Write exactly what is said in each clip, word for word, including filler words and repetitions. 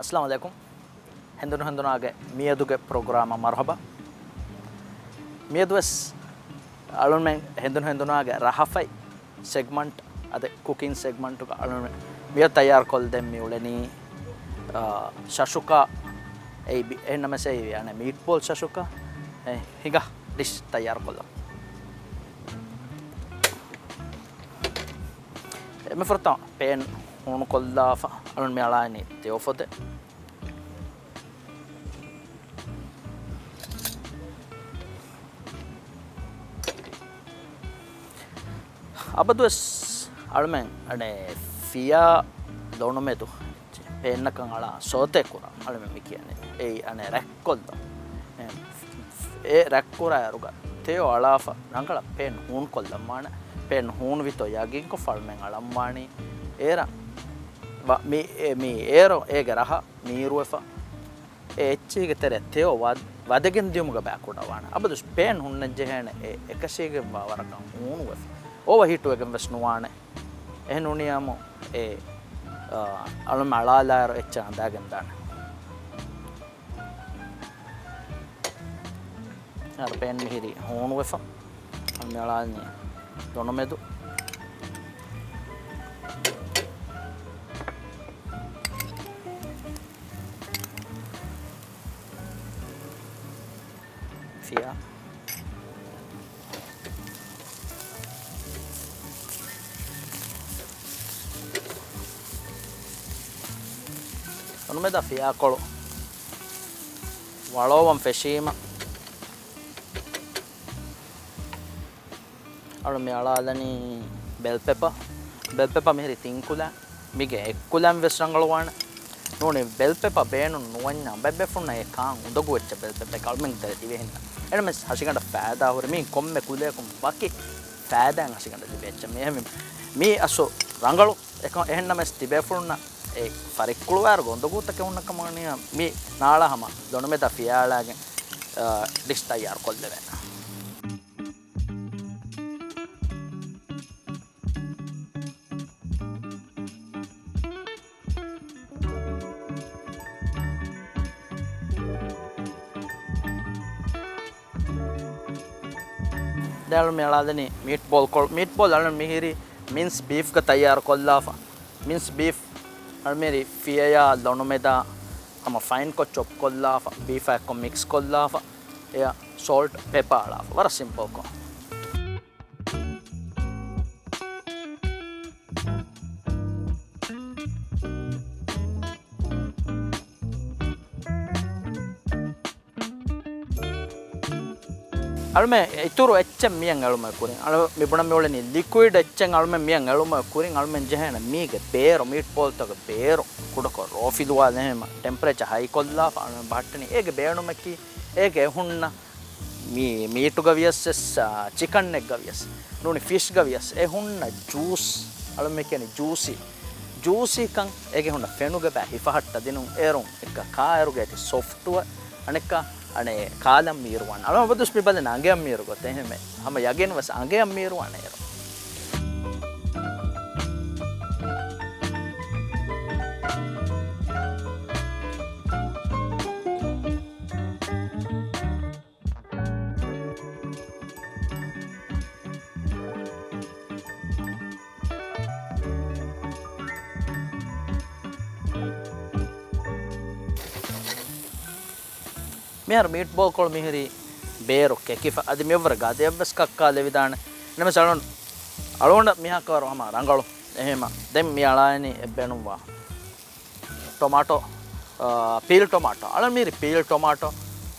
އައްސަލާމު ޢަލައިކުމް. ހެނދުނު ހެނދުނާގެ މިއަދުގެ ޕްރޮގްރާމަށް މަރުޙަބާ. މިއަދުވެސް އަޅުމެން ހެނދުނު ހެނދުނާގެ ރަހަފަތް ސެގްމަންޓް، އަދި ކުކިން ސެގްމަންޓުގަ އަޅުމެން މިއަދު ތައްޔާރުކޮށްދޭން މި އުޅެނީ، އާ، ޝަޝުކާ، އެ ބި-، އެހެންނަމަސް އެ އަނެއް މީޓްބޯލް ޝަޝުކާ. އެ ހިނގާ ޑިޝް ތައްޔާރުކޮށްލަން. އެންމެ ފުރަތަމަ ޕޭން ހޫނުކޮށްލާފަ އަޅުން މި އަޅާނީ ތެޔޮ ފޮދެއް. އަބަދުވެސް އަޅުމެން އަނެއް ފިޔާ ލޮނުމެދު ޕޭންއަކަށް އަޅާ ސޯތޭ ކުރަން އަޅުމެން މި ކިޔަނީ. އެއީ އަނެއް ރަތްކޮށްލަން. އެ ރަތްކުރާ އިރުގަ ތެޔޮ އަޅާފަ ރަނގަޅަށް ޕޭން ހޫނުކޮށްލަންވާނެ. ޕޭން ހޫނުވިތޯ ޔަގީންކޮށްފަ އަޅުމެން އަޅަންވާނީ. އޭރަށް ވަ-، މި، އެ، މި އޭރު އޭގެ ރަހަ މީރުވެފަ، އެ އެއްޗިހިގެ ތެރެއަށް ތެޔޮ ވަ-، ވަދެގެން ދިޔުމުގަ ބައި ކުޑަވާނެ. އަބަދު ޕޭން ހުންނަން ޖެހޭނެ އެ އެކަށީގެންވާ ވަރަކަށް ހޫނުވެފަ. އޯވަރ ހީޓުވެގެން ވެސް ނުވާނެ. އެހެން ނޫނީ އާމު އެ، އާ، އަޅުމެން އަޅާލާއިރު އެއްޗެއް އަނދާގެން ދާނެ. އަރަ ޕޭން މިހިރީ ހޫނުވެފަ. މި އަޅާނީ ލޮނުމެދު. ފިޔާ. ލޮނުމެދާ ފިޔާކޮޅު ވަޅޯވަން ފެށީމަ، އަޅު މި އަޅާލަނީ ބެލް ޕެޕަ. ބެލް ޕެޕަ މިހިރީ ތިން ކުލަ. މީގެ އެއްކުލަން ވެސް ރަނގަޅުވާނެ. ނޫނީ ބެލް ޕެޕަ ބޭނުން ނުވަންޏާ ބައްބެފުންނަށް އެ ކާން އުނދަގޫ އެއްޗެއް ބެލް ޕެޕަ އެކަޅުމެން ތެރެ ތިބެހިންނަ. އެނަމެސް ހަށިގަނޑަށް ފައިދާ ހުރި މީ ކޮންމެ ކުލަޔަކުން ވަކި ފައިދާއެއް ހަށިގަނޑަށް ލިބޭ އެއްޗެއް. މި އެހެން މީ އަސް ރަނގަޅު އެކަ-، އެހެންނަމެސް ތިބޭފުޅުންނަށް އެ ފަރިއްކުޅުވާއިރު ގޮންދަގޫތަކެއް ހުންނަ ކަމަށް ވަނީ މި ނާޅާ ހަމަ ލޮނުމެދާ ފިޔާޅާގެން، އަ، ޑިޝް ތައްޔާރު ކޮށްލެވޭ. ދެން އަޅު މި އަޅާލަނީ މީޓް ބޯލް ކޮޅު. މީޓް ބޯލް އަޅު މިހިރީ މިންސް ބީފްގަ ތައްޔާރު ކޮށްލާފަ. މިންސް ބީފް އަޅު މިހިރީ ފިޔަޔާ ލޮނުމެދާ ހަމަ ފައިންކޮށް ޗޮޕް ކޮށްލާފަ. ބީފާ އެއްކޮށް މިކްސް ކޮށްލާފަ. އެއަށް ސޯލްޓް ޕެޕާ އަޅާފަ. ވަރަށް ސިމްޕަލްކޮށް. އަޅުމެ އިތުރު އެއްޗެއް މިޔަން އެޅުމަށް ކުރިން. އަޅު މި ބުނަން މި އުޅެނީ ލިކުއިޑް އެއްޗެއް އަޅުމެ މިޔަން އެޅުމަށް ކުރިން. އަޅުމެން ޖެހޭނެ މީގެ ބޭރު، މީޓް ބޯލްތަކުގެ ބޭރު ކުޑަކޮށް ރޯފިލުވާލެހެމަ ޓެމްޕަރޭޗަ ހައި ކޮށްލާފަ އަޅުމެން ބަހައްޓަނީ. އޭގެ ބޭނުމަކީ އޭގެ އެ ހުންނަ މީ، މީޓުގަ ވިޔަސް އެސް، އާ، ޗިކަންއެއްގަ ވިޔަސް، ނޫނީ ފިޝްގަ ވިޔަސް އެ ހުންނަ ޖޫސް، އަޅުމެ ކިޔަނީ ޖޫސީ. ޖޫސީކަން އޭގެ ހުންނަ ފެނުގެ ބައި ހިފަހައްޓަ ދިނުން އޭރުން އެއްކަ ކާއިރުގެ އެތި ސޮފްޓްވެ، އަނެއްކާ އަނެއް ކާލަން މީރުވާނެ. އަޅުމެ އަބަދުސް މި ބަލަން އަނގަޔަށް މީރު ގޮތެއް ހެމެ. ހަމަ ޔަގީން ވެސް އަނގަޔަށް މީރުވާނެ އޭރު. މިހާރު މީޓް ބޯލްކޮޅު މިހިރީ ބޭރު ކެކިފަ، އަދި މިއަށްވުރެ ގަދަޔަށްވެސް ކައްކާލެވިދާނެ. ނަމަވެސް އަޅުން، އަޅުގަނޑަށް މިހާކަވަރު ހަމަ ރަނގަޅު. އެހެމަ ދެން މި އަޅާއިނީ އެއްބޭނުންވާ ޓޮމާޓޯ، އާ، ޕީލް ޓޮމާޓޯ. އަޅަން މީރި ޕީލް ޓޮމާޓޯ.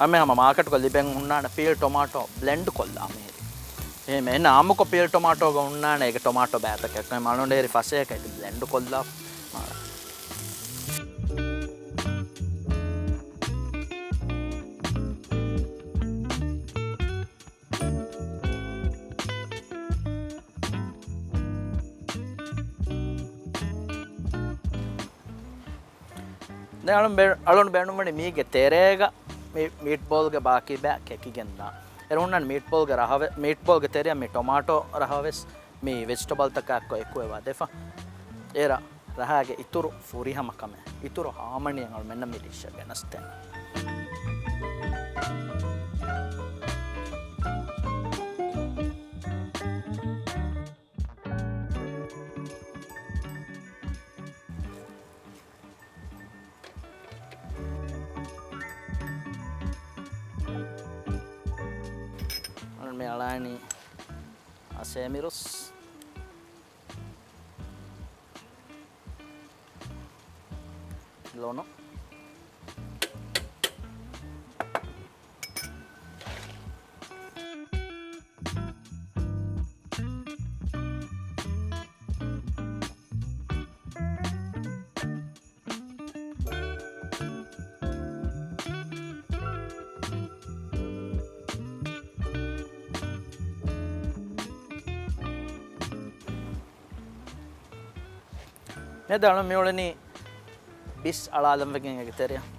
އަމެ ހަމަ މާކެޓުގަ ލިބެން ހުންނާނެ ޕީލް ޓޮމާޓޯ ބްލެންޑް ކޮށްލާ މީރި. އެހެމ އެން އާއްމުކޮށް ޕީލް ޓޮމާޓޯގަ ހުންނާނެ އޭގެ ޓޮމާޓޯ ބައިތަކެއް. އެ މަޅުންޑޭރި ފަސޭހަކައި ބްލެންޑް ކޮށްލާ މާ. ދެން އަޅުން ބޭ-، އަޅުން ބޭނުންވަނީ މީގެ ތެރޭގަ މި މީޓް ބޯލްގެ ބާކީ ބައި ކެކިގެން ދާ. އޭރު ހުންނަން މީޓް ބޯލްގެ ރަހަވެ-، މީޓް ބޯލްގެ ތެރެއަށް މި ޓޮމާޓޯ ރަހަވެސް މި ވެޖިޓަބަލްތަކާ އެއްކޮށް އެކުވެ ވަދެފަ. އޭރަށް ރަހާގެ އިތުރު ފުރިހަމަ ކަމެއް، އިތުރު ހާމަނީއެއް އަޅުމެންނަށް މި ޑިޝަށް ގެނެސްދޭނެ. އަޅުން މި އަޅާނީ އަސޭމިރުސް. ލޮނު. މިއަދު އަޅުން މިއުޅެނީ ބިސް އަޅާލަން ވެގެން އޭގެ ތެރެއަށް.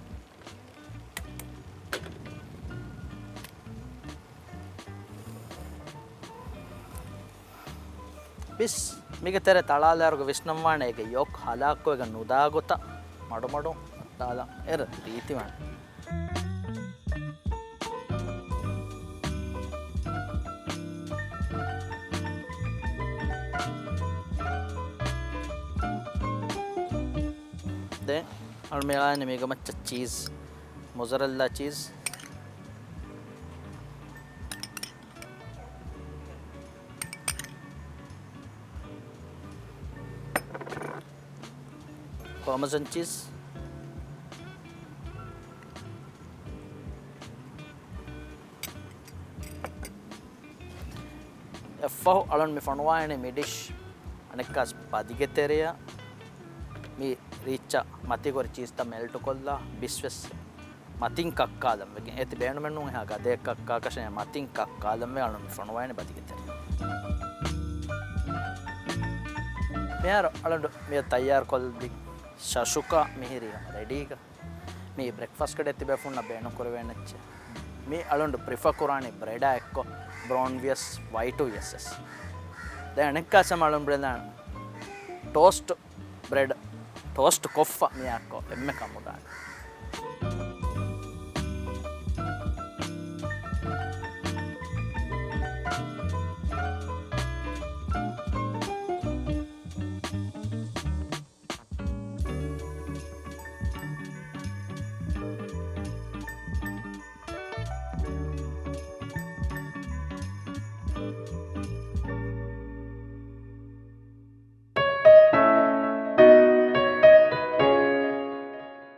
ބިސް މީގެ ތެރެ އަޅާލާއިރުގަ ވިސްނަންވާނެ އޭގެ ޔޮކް ހަލާކުވެގެން ނުދާ ގޮތަށް މަޑުމަޑުން އަޅާލަން އެރަ ރީތިވާނެ. ދެން އަޅުމެން އަޅާނީ މީގަ މައްޗަށް ޗީޒް، މޮޒަރެއްލާ ޗީޒް. ޕާމެޒަން ޗީޒް. އެއަށްފަހު އަޅުން މި ފޮނުވާނީ މި ޑިޝް އަނެއްކާސް ބަދިގެ ތެރެއަށް މި ރީއްޗަށް މަތީގޮރި ޗީޒްތައް މެލްޓުކޮށްލާ ބިސްވެސް މަތިން ކައްކާލަން ވެގެން. އޭތި ބޭނުމެއްނޫން އެހާ ގަދައަށް ކައްކާކަށެއް، މަތިން ކައްކާލަން ވެ އަޅުން ފޮނުވާނެ ބަދިގެ ތެރެ. މިހާރު އަޅުން މި ތައްޔާރުކޮށްލި ޝަޝުކާ މިހިރީ ރެޑީގަ. މި ބްރެކްފާސްޓް ގަޑެއް ތިބޭފުންނަށް ބޭނުން ކުރެވޭނެ އެއްޗެއް. މި އަޅުން ޕްރިފަ ކުރާނީ ބްރެޑާ އެއްކޮށް، ބްރައުން ވިޔަސް ވައިޓު ވިޔަސް އެސް. ދެން އަނެއްކާސް ހަމަ އަޅުން ބުނެލާނެ ޓޯސްޓް ބްރެޑް ޓޯސްޓް ކޮށްފަ މިއާއެއްކޮށް އެންމެ ކަމުދާނެ.